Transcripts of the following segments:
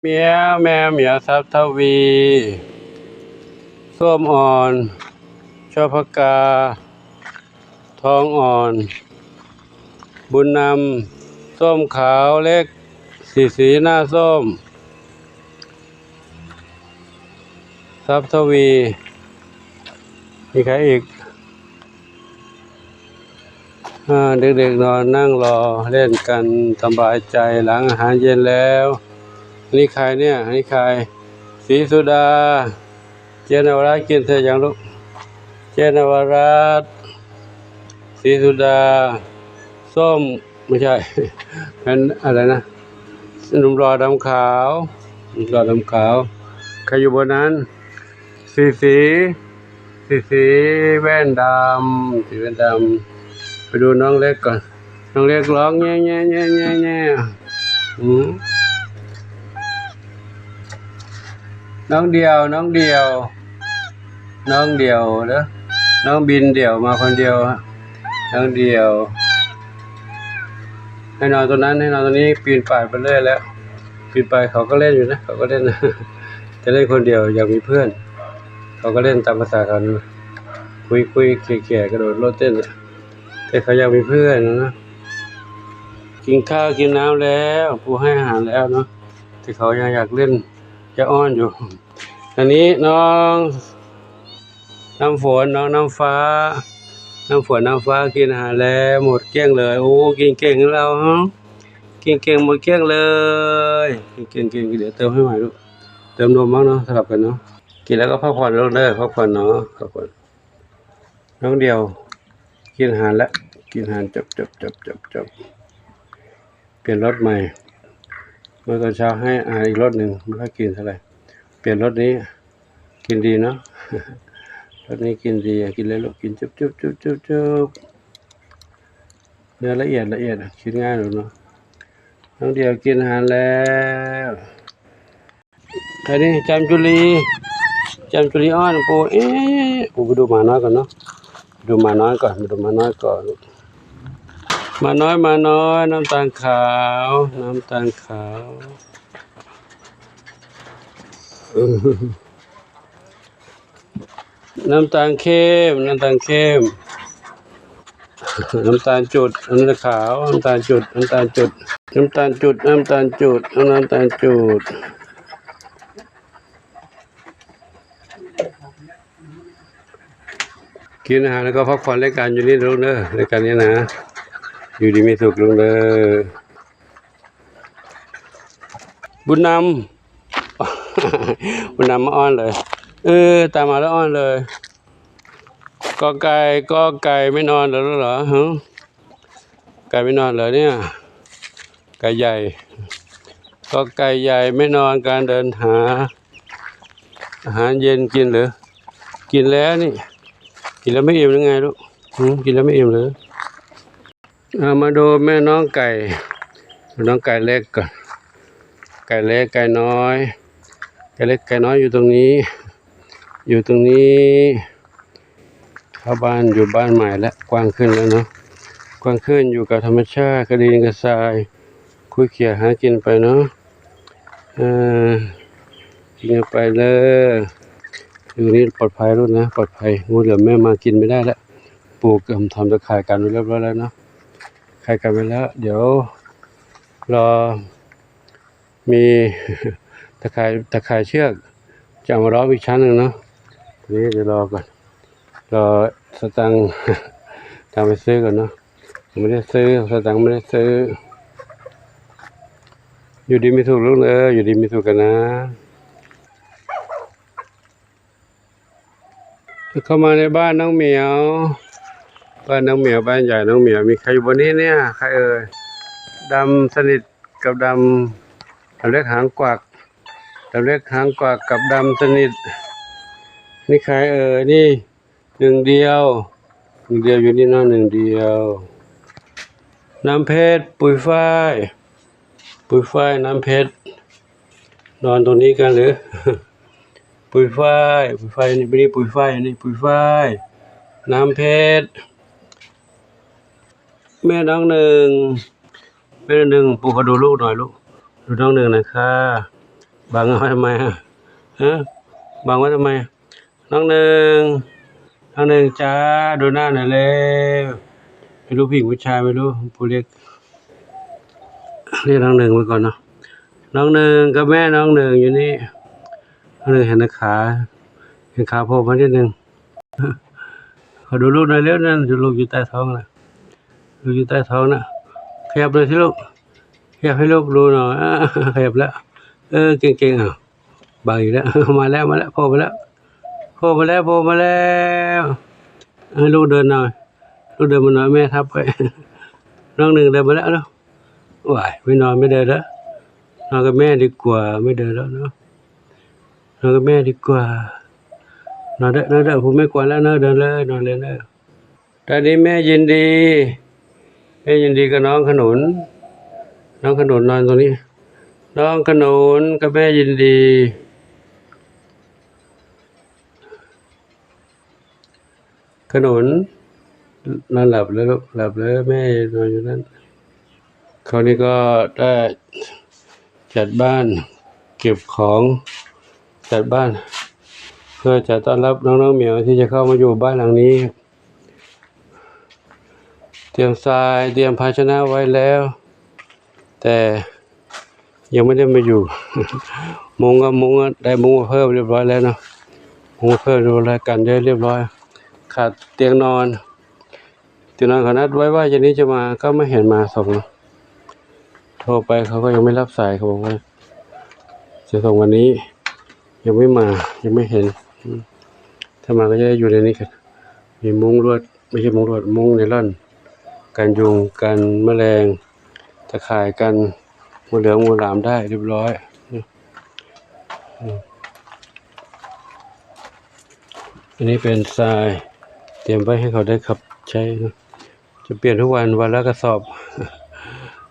เหมียว แมวเหมียว ทรัพย์ทวี ส้มอ่อน ชอพกา ทองอ่อน บุญนำ ส้มขาวเล็ก สีสีหน้าส้ม ทรัพย์ทวี มีใครอีก? อ่า เด็กๆนอนนั่งรอเล่นกันสบายใจหลังอาหารเย็นแล้ว อันนี้ใครเนี่ย? อันนี้ใคร? ศรีสุดา เจนนวรัตน์ กินเสร็จยังลูก? เจนนวรัตน์ ศรีสุดา ส้ม ไม่ใช่ เป็นอะไรนะ หนุ่มหล่อดำขาว หนุ่มหล่อดำขาว ใครอยู่บนนั้น? สีสี สีสีแว่นดำ สีแว่นดำ ไปดูน้องเล็กก่อน น้องเล็กร้องแง่ๆๆๆๆ อืม น้องเดี่ยว น้องเดี่ยว น้องเดี่ยวเด้อ น้องบินเดี่ยวมาคนเดียว น้องเดี่ยว ให้นอนตรงนั้น ให้นอนตรงนี้ ปีนป่ายไปเรื่อยแล้ว ปีนป่าย เขาก็เล่นอยู่นะ เขาก็เล่น จะเล่นคนเดียว อยากมีเพื่อน เขาก็เล่นตามภาษาเขานะ คุยๆ แก่ๆ กระโดดโลดเต้น แต่เขาอยากมีเพื่อนนะ กินข้าวกินน้ำแล้ว ปู่ให้อาหารแล้วเนาะ แต่เขายังอยากเล่น จะอ้อนอยู่ อันนี้น้องน้ำฝน น้องน้ำฟ้า น้ำฝน น้ำฟ้ากินอาหารแล้ว หมดเกลี้ยงเลย โอ้ กินเก่งเราฮะ กินเก่ง หมดเกลี้ยงเลย กินเก่งๆ เดี๋ยวเติมให้ใหม่ลูก เติมนมบ้างเนาะ สลับกันเนาะ กินแล้วก็พักผ่อนลูกเด้อ พักผ่อนเนาะ พักผ่อน น้องเดี่ยว กินอาหารแล้ว กินอาหาร จบๆๆๆๆ เปลี่ยนรสใหม่ เมื่อตอนเช้าให้อาหารอีกรสหนึ่ง ไม่ค่อยกินเท่าไหร่ เปลี่ยนรสนี้ กินดีเนาะ รสนี้กินดี กินเลยลูก กินจุ๊บๆๆๆๆ เนื้อละเอียดๆ อะ กินง่ายลูกเนาะ น้องเดี่ยวกินอาหารแล้ว ใครนี่ จามจุลี จามจุลีอ้อนปู่ เอ๊ะ ปู่ไปดูหมาน้อยก่อนเนาะ ไปดูหมาน้อยก่อน ไปดูหมาน้อยก่อน หมาน้อย หมาน้อย น้ำตาลขาว น้ำตาลขาว น้ำตาลเข้ม น้ำตาลเข้ม น้ำตาลจุด น้ำตาลขาว น้ำตาลจุด น้ำตาลจุด น้ำตาลจุด น้ำตาลจุด น้ำตาลจุด กินอาหารแล้วก็พักผ่อนเล่นกันอยู่นี่ลูกเด้อ เล่นกันนี่นะ อยู่ดีมีสุขลูกเด้อ บุญนำ บุญนำมาอ้อนเลย เออ ตามมาแล้วอ้อนเลย กอไก่ กอไก่ไม่นอนแล้วเหรอ ฮะ ไก่ไม่นอนเหรอเนี่ย ไก่ใหญ่ กอไก่ใหญ่ไม่นอน การเดินหาอาหารเย็นกินเหรอ กินแล้วนี่ กินแล้วไม่อิ่มหรือไงลูก หืม กินแล้วไม่อิ่มเหรอ เอามาดูแม่น้องไก่ ดูน้องไก่เล็กก่อน ไก่เล็ก ไก่น้อย ไก่เล็ก ไก่น้อยอยู่ตรงนี้ อยู่ตรงนี้ เข้าบ้าน อยู่บ้านใหม่แล้ว กว้างขึ้นแล้วเนาะ กว้างขึ้น อยู่กับธรรมชาติ กระดินกระทราย คุยเขี่ยหากินไปเนาะ เออ กินกันไปเลย อยู่นี่ปลอดภัยลูกนะ ปลอดภัย งูเหลือมแม่มากินไม่ได้แล้ว ปู่ก็ทำตะข่ายกันไว้เรียบร้อยแล้วเนาะ ข่ายกันไว้แล้ว เดี๋ยวรอ มีตะข่าย ตะข่ายเชือก จะเอามาล้อมอีกชั้นหนึ่งเนาะ นี่เดี๋ยวรอก่อน รอสตังค์ ตามไปซื้อก่อนเนาะ ไม่ได้ซื้อ สตังค์ไม่ได้ซื้อ อยู่ดีมีสุขลูกเอ้ย อยู่ดีมีสุขกันนะ เข้ามาในบ้านน้องเหมียว บ้านน้องเหมียว บ้านใหญ่น้องเหมียว มีใครอยู่บนนี้เนี่ย ใครเอ่ย ดำสนิทกับดำ ดำเล็กหางกวัก ดำเล็กหางกวักกับดำสนิท นี่ใครเอ่ย นี่ หนึ่งเดียว หนึ่งเดียวอยู่นี่นะ หนึ่งเดียว น้ำเพชร ปุยฝ้าย ปุยฝ้าย น้ำเพชร นอนตรงนี้กันหรือ ปุยฝ้าย ปุยฝ้าย นี่ นี่ ปุยฝ้าย นี่ ปุยฝ้าย น้ำเพชร แม่น้องหนึ่ง แม่น้องหนึ่ง ปู่ขอดูลูกหน่อยลูก ดูน้องหนึ่งหน่อยค่ะ ບັງເອົາໄວ້ທຳໄມ? ຮະ ບັງໄວ້ທຳໄມ? ນ້ອງໜຶ່ງ ນ້ອງໜຶ່ງຈ້າ ດູໜ້າໜ່ອຍເລັວ. ໄມ່ຮູ້ຜູ້ຍິງຜູ້ຊາຍ ໄມ່ຮູ້ ຜູ້ເລັກ. ເອີ້ຍ ນ້ອງໜຶ່ງໄວ້ກ່ອນເນາະ. ນ້ອງໜຶ່ງກັບແມ່ນ້ອງໜຶ່ງຢູ່ນີ້. ນ້ອງໜຶ່ງເຫັນແຕ່ຂາ ເຫັນຂາໂຜ່ມານິດໜຶ່ງ. ຂໍດູລູກໜ່ອຍເລັວ. ນັ້ນ ລູກຢູ່ໃຕ້ທ້ອງນະ ລູກຢູ່ໃຕ້ທ້ອງນະ. ຂະຫຍັບໜ່ອຍຊິລູກ ຂະຫຍັບໃຫ້ລູກດູໜ່ອຍ. ອາ ຂະຫຍັບແລ້ວ. ເອີ ເກັ່ງໆ. ເອົ້າ ບັງອີກແລ້ວ. ມາແລ້ວ ມາແລ້ວ ໂຜ່ມາແລ້ວ ໂຜ່ມາແລ້ວ ໂຜ່ມາແລ້ວ. ໃຫ້ລູກເດີນໜ່ອຍ ລູກເດີນມາໜ່ອຍ ແມ່ທັບໄວ້. ນ້ອງໜຶ່ງເດີນມາແລ້ວເນາະ. ວ້າຍ ໄປນອນ ໄມ່ເດີນແລ້ວ ນອນກັບແມ່ດີກວ່າ ໄມ່ເດີນແລ້ວເນາະ. ນອນກັບແມ່ດີກວ່າ. ນອນເດີ ນອນເດີ ຜູ້ແມ່ກວນແລ້ວເນາະ. ເດີນເລີຍ ນອນເລີຍເນາະ. ຕອນນີ້ແມ່ຍິນດີ ແມ່ຍິນດີກັບນ້ອງຂະໜູນ. ນ້ອງຂະໜູນນອນຕົງນີ້. ນ້ອງຂະໜູນກັບແມ່ຍິນດີ. ຂະໜູນ ນອນຫຼັບເລີຍລູກ ຫຼັບເລີຍ ແມ່ນອນຢູ່ນັ້ນ. ຄາວນີ້ກໍໄດ້ຈັດບ້ານ ເກັບຂອງ ຈັດບ້ານ ເພື່ອຈະຕ້ອນຮັບນ້ອງໆ ໝຽວທີ່ຈະເຂົ້າມາຢູ່ບ້ານຫຼັງນີ້. ຕຽມຊາຍ ຕຽມພາຊະນະໄວ້ແລ້ວ ແຕ່ຍັງໄມ່ໄດ້ມາຢູ່. ມຸງກໍມຸງ ໄດ້ມຸງມາເພີ່ມຮຽບຮ້ອຍແລ້ວເນາະ. ມຸງມາເພີ່ມຮຽບຮ້ອຍ ກັນໄດ້ຮຽບຮ້ອຍ. ຂາດຕຽງນອນ ຕຽງນອນເຂົານັດໄວ້ວ່າເຢັນນີ້ຈະມາ ກໍບໍ່ເຫັນມາສົ່ງເນາະ. ໂທໄປເຂົາກໍຍັງໄມ່ຮັບສາຍ ເຂົາບອກວ່າຈະສົ່ງວັນນີ້ ຍັງໄມ່ມາ ຍັງໄມ່ເຫັນ. ອືມ ຖ້າມາກໍຈະໄດ້ຢູ່ໃນນີ້ກັນ. ມີມຸ້ງລວດ ບໍ່ໃຊ່ມຸ້ງລວດ ມຸ້ງໄນລອນ ກັນຍຸງ ກັນແມະແລງ ຕະຂ່າຍ ກັນໝູເຫຼືອງໝູຫຼາມໄດ້ຮຽບຮ້ອຍ. ອືມ ອັນນີ້ເປັນຊາຍ ຕຽມໄວ້ໃຫ້ເຂົາໄດ້ຂັບໃຊ້ເນາະ. ຈະປ່ຽນທຸກວັນ ວັນລະກະສອບ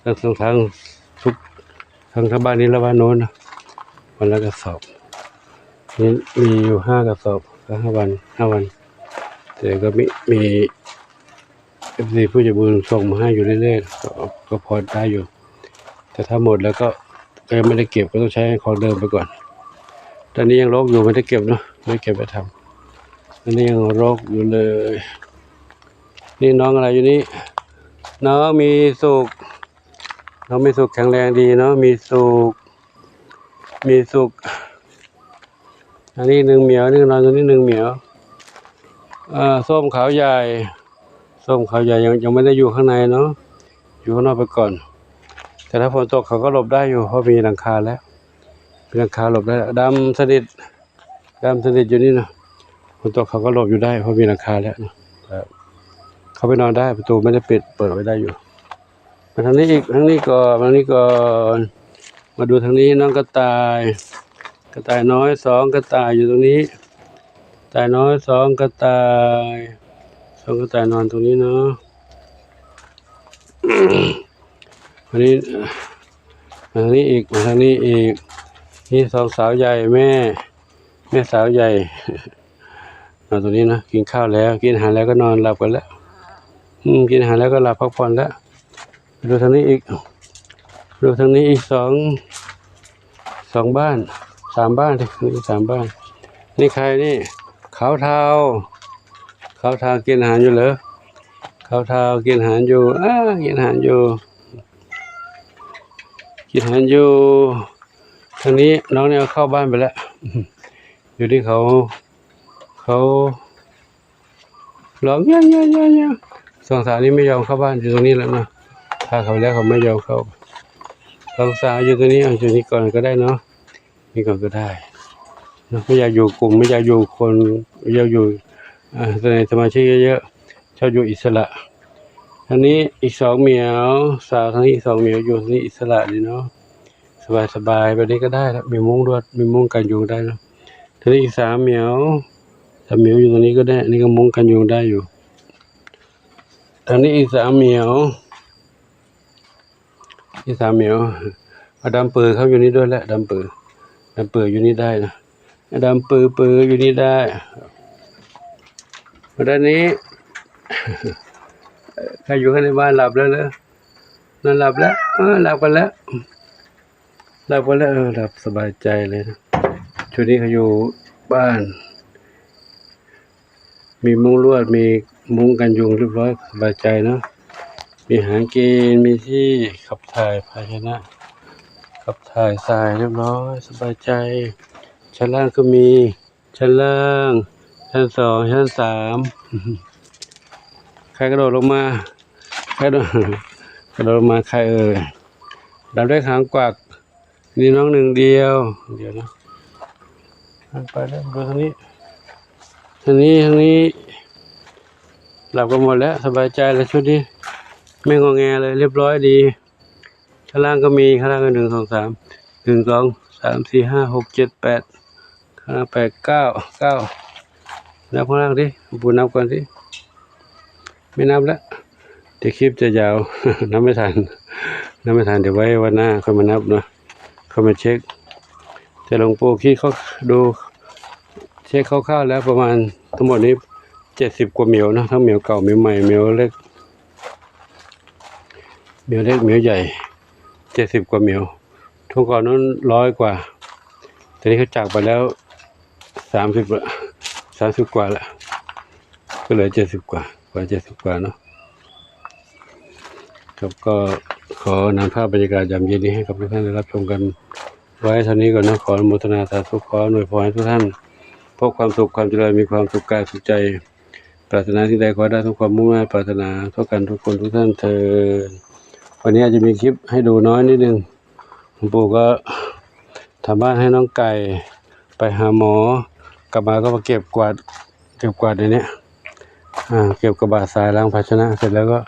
ທັງ ທັງ ທັງທຸກ ທັງ ທັງບ້ານນີ້ ແລະ ບ້ານໂນ້ນນະ ວັນລະກະສອບ. ມີ ມີຢູ່ຫ້າກະສອບ ກໍຫ້າວັນ ຫ້າວັນ. ແຕ່ກໍມີ ມີເອັຟຊີຜູ້ໃຈບຸນສົ່ງມາໃຫ້ຢູ່ເລື້ອຍໆ ກໍ ກໍພໍໄດ້ຢູ່. ແຕ່ຖ້າໝົດແລ້ວກໍ ກໍຍັງໄມ່ໄດ້ເກັບ ກໍຕ້ອງໃຊ້ຂອງເດີມໄປກ່ອນ. ຕອນນີ້ຍັງລົກຢູ່ ໄມ່ໄດ້ເກັບເນາະ ໄດ້ເກັບໄວ້ທຳ. ອັນນີ້ຍັງລົກຢູ່ເລີຍ. ນີ້ນ້ອງອະໄລຢູ່ນີ້? ນ້ອງມີສຸກ ນ້ອງມີສຸກ ແຂງແຮງດີເນາະ ມີສຸກ ມີສຸກ. ອັນນີ້ໜຶ່ງໝຽວ ນີ້ນອນຢູ່ນີ້ໜຶ່ງໝຽວ. ເອີ ສົ້ມຂາວໃຫຍ່ ສົ້ມຂາວໃຫຍ່ ຍັງ ຍັງໄມ່ໄດ້ຢູ່ຂ້າງໃນເນາະ ຢູ່ຂ້າງນອກໄປກ່ອນ. ແຕ່ຖ້າຝົນຕົກເຂົາກໍຫຼົບໄດ້ຢູ່ ເພາະມີຫຼັງຄາແລ້ວ ມີຫຼັງຄາຫຼົບໄດ້. ດຳສະໜິດ ດຳສະໜິດຢູ່ນີ້ນະ ຝົນຕົກເຂົາກໍຫຼົບຢູ່ໄດ້ ເພາະມີຫຼັງຄາແລ້ວນະ. ເຂົ້າໄປນອນໄດ້ ປະຕູໄມ່ໄດ້ປິດ ເປີດໄວ້ໄດ້ຢູ່. ມາທາງນີ້ອີກ ທາງນີ້ກ່ອນ ມາທາງນີ້ກ່ອນ. ມາດູທາງນີ້ ນ້ອງກະຕ່າຍ ກະຕ່າຍນ້ອຍສອງກະຕ່າຍຢູ່ຕົງນີ້ ກະຕ່າຍນ້ອຍສອງກະຕ່າຍ ສອງກະຕ່າຍນອນຕົງນີ້ເນາະ. ອັນນີ້ ມາທາງນີ້ອີກ ມາທາງນີ້ອີກ. ນີ້ສອງສາວໃຫຍ່ ແມ່ ແມ່ສາວໃຫຍ່ ນອນຕົງນີ້ນະ. ກິນຂ້າວແລ້ວ ກິນອາຫານແລ້ວກໍນອນຫຼັບກັນແລ້ວ. ອືມ ກິນອາຫານແລ້ວກໍຫຼັບພັກຜ່ອນແລ້ວ. ໄປດູທາງນີ້ອີກ ໄປດູທາງນີ້ອີກສອງ ສອງບ້ານ ສາມບ້ານ ນີ້ສາມບ້ານ. ນີ້ໃຄ? ນີ້ຂາວເທົາ ຂາວເທົາກິນອາຫານຢູ່ເລີ? ຂາວເທົາກິນອາຫານຢູ່ ອາ ກິນອາຫານຢູ່ ກິນອາຫານຢູ່. ທາງນີ້ນ້ອງນີ້ເອົາເຂົ້າບ້ານໄປແລ້ວ. ຢູ່ທີ່ເຂົາ ເຂົາ ຮ້ອງເຍາະໆໆໆ. ສອງສາວນີ້ໄມ່ຍອມເຂົ້າບ້ານ ຢູ່ຕົງນີ້ແຫຼະເນາະ. ພາເຂົາໄປແລ້ວ ເຂົາໄມ່ຍອມເຂົ້າ. ສອງສາວຢູ່ຕົງນີ້ ເອົາຢູ່ນີ້ກ່ອນກໍໄດ້ເນາະ ນີ້ກ່ອນກໍໄດ້ເນາະ. ໄມ່ຢາກຢູ່ກຸ່ມ ໄມ່ຢາກຢູ່ຄົນ ຢາກຢູ່ ເອີ ສະມາຊິກເຍາະໆ ຊອບຢູ່ອິດສະຫຼະ. ທາງນີ້ອີກສອງໝຽວ ສາວທາງນີ້ອີກສອງໝຽວ ຢູ່ທາງນີ້ອິດສະຫຼະດີເນາະ. ສະບາຍໆ ແບບນີ້ກໍໄດ້ລະ ມີມຸ້ງລວດ ມີມຸ້ງກັນຍຸງໄດ້ເນາະ. ທາງນີ້ອີກສາມໝຽວ ສາມໝຽວຢູ່ຕົງນີ້ກໍໄດ້ ອັນນີ້ກໍມຸ້ງກັນຍຸງໄດ້ຢູ່. ທາງນີ້ອີກສາມໝຽວ ອີກສາມໝຽວ. ເອົາດຳເປີເຂົ້າຢູ່ນີ້ດ້ວຍແຫຼະ ດຳເປີ ດຳເປີຢູ່ນີ້ໄດ້ນະ ດຳເປີ ເປີຢູ່ນີ້ໄດ້. ມາດ້ານນີ້ ໃຄຢູ່ຂ້າງໃນບ້ານຫຼັບແລ້ວເດີ ນອນຫຼັບແລ້ວ ເອີ ຫຼັບກັນແລ້ວ. ຫຼັບກັນແລ້ວ ເອີ ຫຼັບສະບາຍໃຈເລີຍນະ. ຊ່ວງນີ້ເຂົາຢູ່ບ້ານ ມີມຸ້ງລວດ ມີມຸ້ງກັນຍຸງຮຽບຮ້ອຍ ສະບາຍໃຈເນາະ. ມີອາຫານກິນ ມີທີ່ຂັບຖ່າຍພາຊະນະ ຂັບຖ່າຍຊາຍຮຽບຮ້ອຍ ສະບາຍໃຈ. ຊັ້ນລ່າງກໍມີ ຊັ້ນລ່າງ ຊັ້ນສອງ ຊັ້ນສາມ ໃຄກະໂດດລົງມາ ໃຄກະໂດດ ກະໂດດລົງມາ ໃຄເອີຍ ດຳເລັກຫາງກວັກ ນີ້ນ້ອງໜຶ່ງດຽວ ດຽວນະ ໄປແລ້ວ ມາດູທາງນີ້ ທາງນີ້ ທາງນີ້ ຫຼັບກັນໝົດແລ້ວ ສະບາຍໃຈແລ້ວຊຸດນີ້ ແມ່ງໍແງເລີຍ ຮຽບຮ້ອຍດີ. ຂ້າງລ່າງກໍມີ ຂ້າງລ່າງກໍ ໜຶ່ງ ສອງ ສາມ ໜຶ່ງ ສອງ ສາມ ສີ່ ຫ້າ ຫົກ ເຈັດ ແປດ ຂ້າງລ່າງ ແປດ ເກົ້າ ເກົ້າ ນັບຂ້າງລ່າງຕິ ປູນັບກ່ອນຕິ ໄມ່ນັບລະ ດຽວຄລິບຈະຍາວ ນັບໄມ່ທັນ ນັບໄມ່ທັນ ດຽວໄວ້ວັນໜ້າຄ່ອຍມານັບເນາະ ຄ່ອຍມາເຊັກ ແຕ່ຫຼວງປູຄິດເຂົ້າ ດູ ເຊັກຄ່າວໆແລ້ວ ປະມານທັງໝົດນີ້ ເຈັດສິບກວ່າໝຽວເນາະ ທັງໝຽວເກົ່າ ໝຽວໃໝ່ ໝຽວເລັກ ໝຽວເລັກ ໝຽວໃຫຍ່ ເຈັດສິບກວ່າໝຽວ ຊ່ວງກ່ອນນັ້ນຮ້ອຍກວ່າ ຕອນນີ້ເຂົາຈາກໄປແລ້ວ ສາມສິບ ສາມສິບກວ່າລະ ກໍເຫຼືອເຈັດສິບກວ່າ ກວ່າເຈັດສິບກວ່າເນາະ. ຄັບ ກໍຂໍນຳພາບບັນຍາກາດຍາມເຢັນນີ້ໃຫ້ກັບທຸກທ່ານໄດ້ຮັບຊົມກັນໄວ້ເທົ່ານີ້ກ່ອນເນາະ ຂໍອະນຸໂມທະນາສາທຸ ຂໍອຳນວຍພອນໃຫ້ທຸກທ່ານພົບຄວາມສຸກຄວາມຈະເລີນ ມີຄວາມສຸກກາຍສຸກໃຈ ປາດຖະໜາສິ່ງໃດຂໍໃຫ້ໄດ້ສົມຄວາມມຸ່ງມາດປາດຖະໜາ ທົ່ວກັນທຸກຄົນທຸກທ່ານເທີ້ນ. ວັນນີ້ອາດຈະມີຄລິບໃຫ້ດູນ້ອຍນິດໜຶ່ງ ຫຼວງປູກໍທຳບ້ານໃຫ້ນ້ອງໄກ່ ໄປຫາໝໍ ກັບມາກໍມາເກັບກວາດ ເກັບກວາດໃນນີ້ ອ່າ ເກັບກະບະຊາຍ ລ້າງພາຊະນະ ເສັດແລ້ວກໍ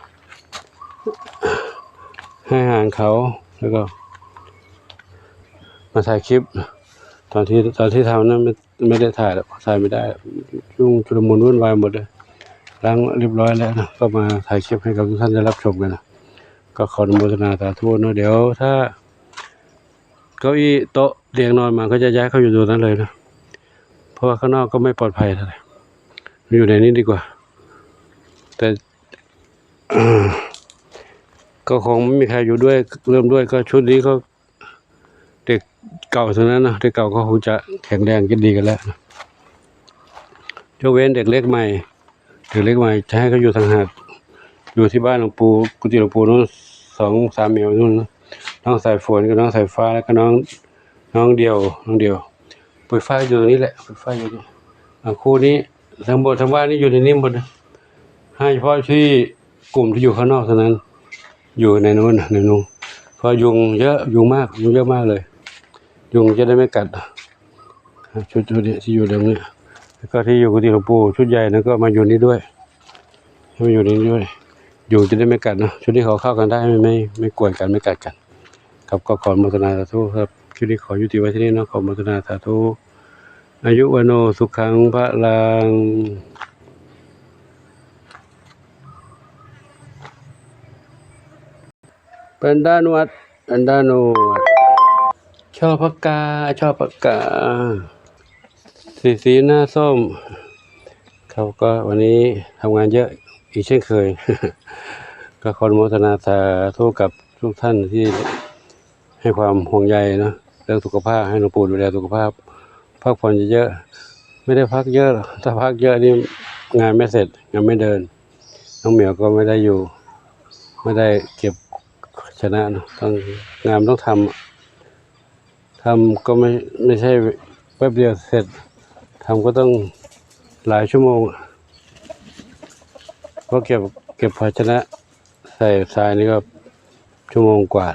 ໃຫ້ອາຫານເຂົາ ແລ້ວກໍມາຖ່າຍຄລິບ ຕອນທີ່ ຕອນທີ່ທຳນັ້ນ ໄມ່ໄດ້ຖ່າຍແລ້ວ ຖ່າຍໄມ່ໄດ້ ຫຍຸ້ງຊຸນລະມຸນວຸ່ນວາຍໝົດເລີຍ ລ້າງຮຽບຮ້ອຍແລ້ວນະ ກໍມາຖ່າຍຄລິບໃຫ້ກັບທຸກທ່ານໄດ້ຮັບຊົມກັນນະ ກໍຂໍອະນຸໂມທະນາສາທຸເນາະ. ດຽວຖ້າເກົ້າອີ້ໂຕະຕຽງນອນມາ ກໍຈະຍ້າຍເຂົ້າຢູ່ໂຕະນັ້ນເລີຍນະ ເພາະວ່າຂ້າງນອກກໍໄມ່ປອດໄພເທົ່າໃດ ຢູ່ໃນນີ້ດີກວ່າ ແຕ່ ກໍຄົງບໍ່ມີໃຄຢູ່ດ້ວຍ ເລີ່ມດ້ວຍ ກໍຊຸດນີ້ກໍ ເດັກເກົ່າທັງນັ້ນນະ ເດັກເກົ່າກໍຄົງຈະແຂງແຮງກັນດີກັນແລ້ວນະ ຍົກເວັ້ນເດັກເລັກໃໝ່ ເດັກເລັກໃໝ່ຈະໃຫ້ເຂົາຢູ່ຕ່າງຫາກ ຢູ່ທີ່ບ້ານຫຼວງປູ່ ກຸຕິຫຼວງປູ່ໂນ້ນ ສອງສາມແມວໂນ້ນ ນ້ອງສາຍຝົນກັບນ້ອງສາຍຟ້າ ແລ້ວກໍນ້ອງ ນ້ອງດຽວ ນ້ອງດຽວ ປຸ້ຍຟ້າຢູ່ນີ້ແຫຼະ ປຸ້ຍຟ້າຢູ່ນີ້ ອ່າ ຄູ່ນີ້ ທັງໝົດທັງບ້ານນີ້ຢູ່ໃນນີ້ໝົດ ໃຫ້ສະເພາະທີ່ ກຸ່ມທີ່ຢູ່ຂ້າງນອກເທົ່ານັ້ນ ຢູ່ໃນໂນ້ນ ໃນໂນ້ນ ເພາະຍຸງເຍາະ ຍຸງມາກ ຍຸງເຍາະມາກເລີຍ ຍຸງຈະໄດ້ໄມ່ກັດ ຊຸດ ຊຸດນີ້ທີ່ຢູ່ເລື່ອງນີ້ ແລ້ວກໍທີ່ຢູ່ກຸຕິຫຼວງປູ່ ຊຸດໃຫຍ່ນັ້ນກໍມາຢູ່ນີ້ດ້ວຍ ໃຫ້ມາຢູ່ໃນນີ້ດ້ວຍ ຍຸງຈະໄດ້ໄມ່ກັດເນາະ ຊຸດນີ້ເຂົາເຂົ້າກັນໄດ້ ໄມ່ ໄມ່ ໄມ່ກວນກັນ ໄມ່ກັດກັນ ຄັບ ກໍຂໍອະໂມທະນາສາທຸ ຄັບ ຄລິບນີ້ຂໍຍຸຕິໄວ້ເທົ່ານີ້ເນາະ ຂໍອະໂມທະນາສາທຸ ອາຍຸວັນໂນ ສຸຂັງ ພະລັງ ບັນດານວດ ບັນດານວດ ຊອບປາກກາ ຊອບປາກກາ ສີ ສີໜ້າສົ້ມ ເຂົາກໍວັນນີ້ທຳງານເຍອະອີກເຊັ່ນເຄີຍ ກໍຂໍອະນຸໂມທະນາສາທຸກັບທຸກທ່ານທີ່ ໃຫ້ຄວາມຫ່ວງໃຍເນາະ ເລື່ອງສຸຂະພາບ ໃຫ້ຫຼວງປູ່ດູແລສຸຂະພາບ ພັກຜ່ອນເຍອະໆ ໄມ່ໄດ້ພັກເຍອະ ຖ້າພັກເຍອະນີ້ງານໄມ່ເສັດ ງານໄມ່ເດີນ ນ້ອງໝຽວກໍໄມ່ໄດ້ຢູ່ ໄມ່ໄດ້ເກັບພາຊະນະເນາະ ຕ້ອງ ງານຕ້ອງທຳ ທຳກໍໄມ່ ໄມ່ໃຊ່ແປັບດຽວເສັດ ທຳກໍຕ້ອງຫຼາຍຊົ່ວໂມງ ເພາະເກັບ ເກັບພາຊະນະ ໃສ່ຊາຍນີ້ກໍຊົ່ວໂມງກວ່າ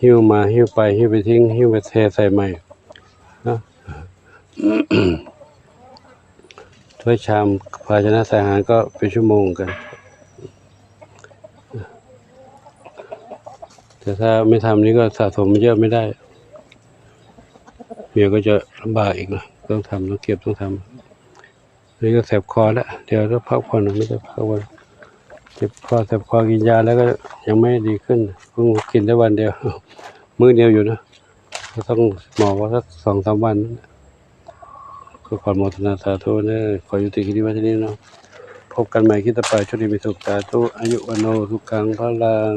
ຫິ້ວມາຫິ້ວໄປ ຫິ້ວໄປຖິ້ມ ຫິ້ວໄປເທໃສ່ໃໝ່ເນາະ ຖ້ວຍຊາມ ພາຊະນະໃສ່ອາຫານກໍເປັນຊົ່ວໂມງກັນ ແຕ່ຖ້າໄມ່ທຳນີ້ກໍສະສົມເຍອະໄມ່ໄດ້ ດຽວກໍຈະລຳບາກອີກເນາະ ຕ້ອງທຳ ຕ້ອງເກັບ ຕ້ອງທຳ ນີ້ກໍແສບຄໍແລ້ວ ດຽວຈະພັກຜ່ອນ ມີແຕ່ພັກຜ່ອນ ເຈັບຄໍແສບຄໍ ກິນຢາແລ້ວກໍຍັງໄມ່ດີຂຶ້ນ ເພິ່ງກິນໄດ້ວັນດຽວ ມື້ດຽວຢູ່ນະ ກໍຕ້ອງໝໍວ່າສັກສອງສາມວັນ ກໍຂໍອະໂມທະນາສາທຸເດີ ຂໍຍຸຕິຄລິບໄວ້ເທົ່ານີ້ເນາະ ພົບກັນໃໝ່ຄລິບຕໍ່ໄປ ໂຊກດີມີສຸກ ສາທຸ ອາຍຸວັນໂນ ສຸຂັງ ພະລັງ.